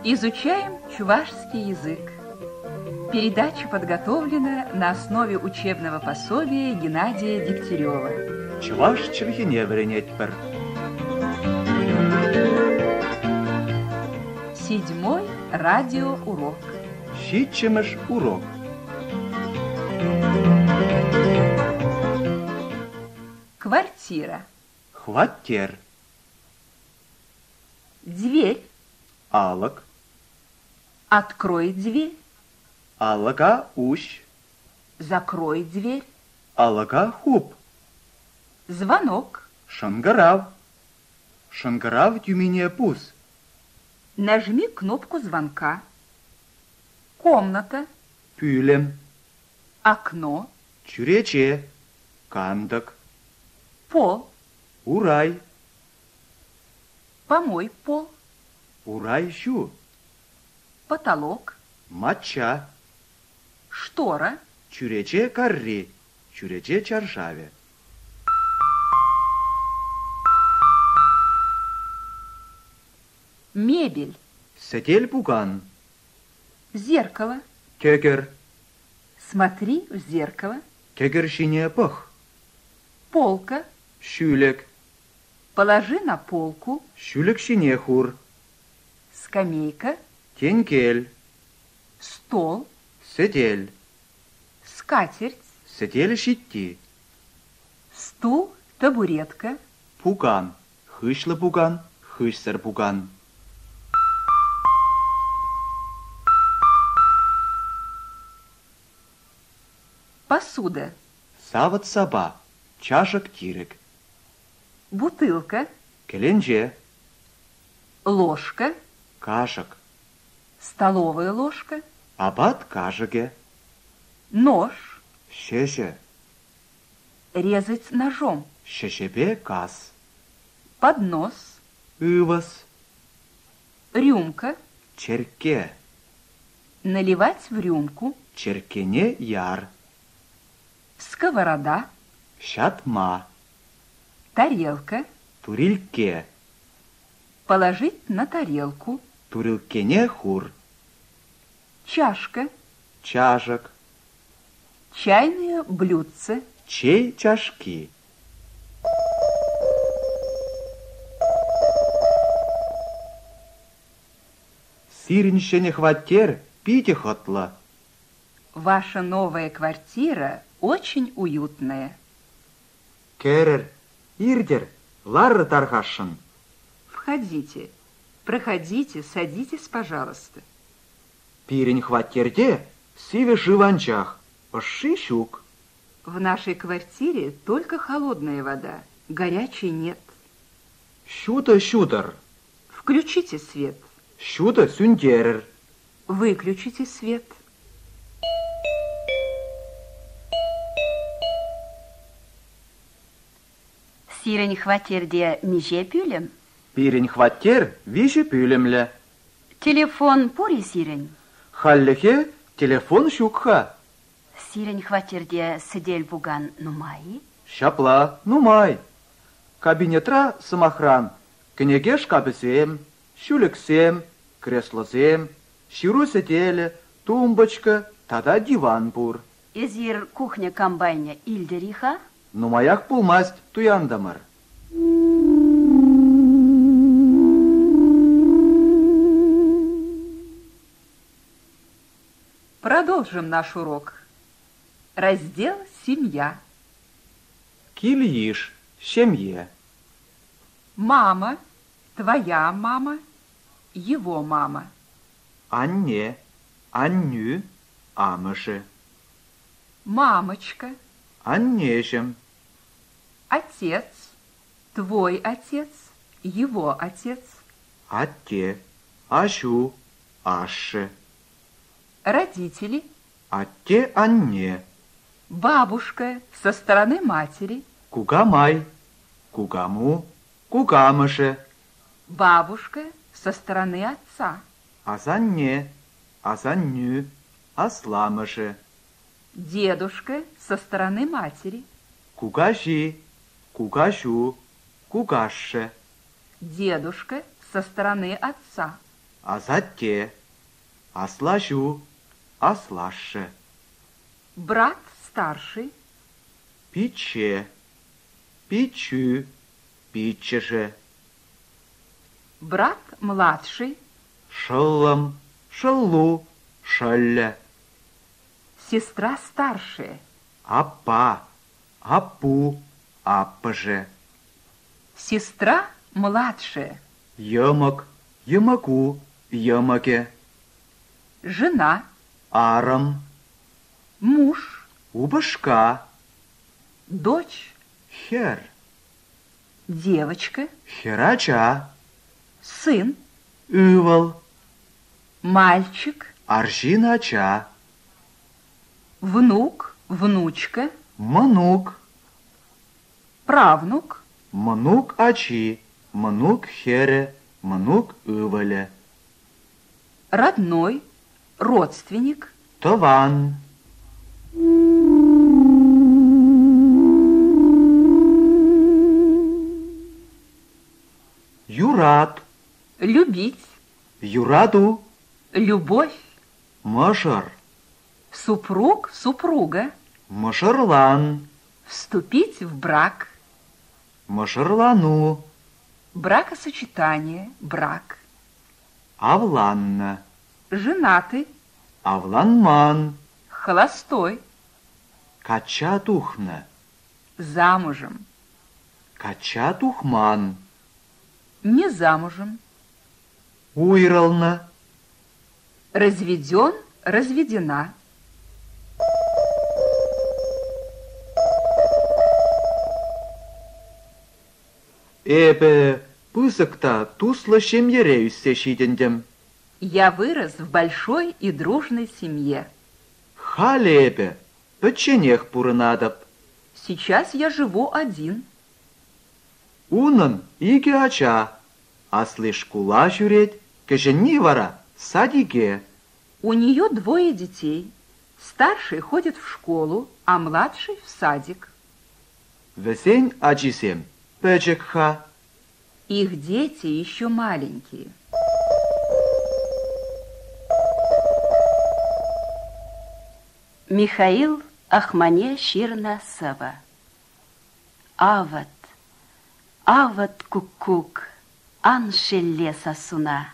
Изучаем чувашский язык. Передача подготовлена на основе учебного пособия Геннадия Дегтярева. Чӑваш чӗлхине вӗренетпӗр. Седьмой радиоурок. Ҫиччӗмӗш урок. Квартира. Хваттер. Дверь. Алӑк. Открой дверь. Алӑка уҫ. Закрой дверь. Алӑка хуп. Звонок. Шӑнкӑрав. Шӑнкӑрав тӳмине пус. Нажми кнопку звонка. Комната. Пӳлӗм. Окно. Чӳрече. Кантӑк. Пол. Урай. Помой пол. Урай ҫу. Потолок. Мачча. Штора. Чӳрече карри. Чӳрече чаршавӗ. Мебель. Сӗтел-пукан. Зеркало. Тӗкӗр. Смотри в зеркало. Тӗкӗр ҫине пӑх. Полка. Ҫӳлӗк. Положи на полку. Ҫӳлӗк ҫине хур. Скамейка. Тенкел. Стол. Сӗтел. Скатерть. Сӗтел ҫитти. Стул, табуретка. Пукан. Хыҫлӑ пукан, хыҫсӑр пукан. Посуда. Савӑт-сапа, чашӑк-тирӗк. Бутылка. Кӗленче. Ложка. Кашӑк. Столовая ложка. Апат кашӑкӗ. Нож. Ҫӗҫӗ. Резать ножом. Ҫӗҫӗпе кас. Поднос. Ывӑс. Рюмка. Черкке. Наливать в рюмку. Черккене яр. Сковорода. Ҫатма. Тарелка. Турилкке. Положить на тарелку. Турилккене хур. Чашка. Чашӑк. Чайное блюдце. Чей чашки. Сирӗн ҫӗнӗ хваттер питӗ хӑтлӑ. Ваша новая квартира очень уютная. Кӗрӗр, иртӗр, ларӑр тархасшӑн. Входите, проходите, садитесь, пожалуйста. Пирӗн хваттерте сивӗ шыв анчах, ӑшши ҫук. В нашей квартире только холодная вода, горячей нет. Ҫутӑ ҫутӑр. Включите свет. Ҫутӑ сӳнтерӗр. Выключите свет. Сирӗн хваттерте миҫе пӳлӗм? Пирӗн хваттер виҫӗ пӳлӗмлӗ. Телефон пур-и сирӗн? Хальлӗхе телефон ҫук-ха. Сирӗн хваттерте сӗтел-пукан нумай-и? Ҫапла, нумай. Кабинетра, сӑмахран, кӗнеке шкапӗсем, ҫӳлӗксем, креслосем, ҫыру сӗтелӗ, тумбочка тата диван пур. Эсир кухня комбайнӗ илтӗр-и-ха? Нумаях пулмасть туянтӑмӑр. Продолжим наш урок. Раздел «Семья». Кил-йыш, ҫемье. Мама, твоя мама, его мама. Анне, аннӳ, амӑшӗ. Мамочка. Аннеҫӗм. Отец, твой отец, его отец. Атте, аҫу, ашшӗ. Родители. Атте-анне. Бабушка со стороны матери. Кукамай, кукаму, кукамӑшӗ. Бабушка со стороны отца. Асанне, асаннӳ, асламӑшӗ. Дедушка со стороны матери. Кукаҫи, кукаҫу, кукашшӗ. Дедушка со стороны отца. Асатте, аслаҫу, аслашшӗ. Брат старший. Пичче, пиччӳ, пиччӗшӗ. Брат младший. Шӑллӑм, шӑллу, шӑллӗ. Сестра старшая. Аппа, аппу, аппӑшӗ. Сестра младшая. Йӑмӑк, йӑмӑку, йӑмӑкӗ. Жена. Арӑм. Муж. Упӑшка. Дочь. Хӗр. Девочка. Хӗрача. Сын. Ывӑл. Мальчик. Арҫын ача. Внук, внучка. Мӑнук. Правнук. Мӑнук ачи, мӑнук хӗрӗ, мӑнук ывӑлӗ. Родной, родственник. Тӑван. Юрат. Любить. Юрату. Любовь. Мӑшӑр. Супруг, супруга. Мӑшӑрлан. Вступить в брак. Мӑшӑрлану. Бракосочетание, брак. Авланнӑ. Женатый. Авланман. Холостой. Качча тухнӑ. Замужем. Качча тухман. Не замужем. Уйрӑлнӑ. Разведен, разведена. Эпӗ пысӑк та туслӑ ҫемьере ӳссе ҫитӗнтӗм. Я вырос в большой и дружной семье. Халӗ эпӗ пӗчченех пурӑнатӑп. Сейчас я живу один. Унӑн икӗ ача. Асли шкула ҫӳрет, кӗҫӗнни вара садике. У нее двое детей. Старший ходит в школу, а младший в садик. Вӗсен ачисем пӗчӗк-ха. Их дети еще маленькие. Михаил Ахмане ҫырнӑ сӑвӑ. Авӑт, авӑт куккук, ан шелле сассуна.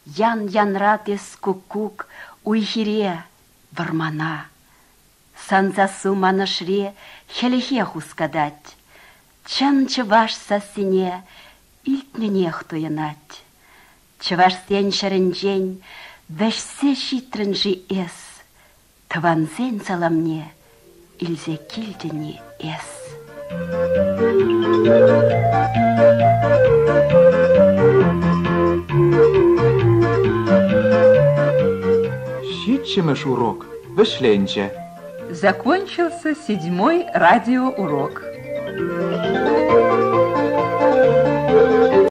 Ян янрат эс куккук уй-хире, вӑрмана. Сан сассу ман ӑшри хӗлӗхе хускатать. Чӑн чӑваш сассине илтнӗнех туйӑнать. Чӑвашсен ҫӗрӗнчен вӗҫсе ҫитрӗн-ши эс? Тӑвансен саламне илсе килтӗн-и эс? Ҫиччӗмӗш урок вӗҫленчӗ. Закончился седьмой радиоурок.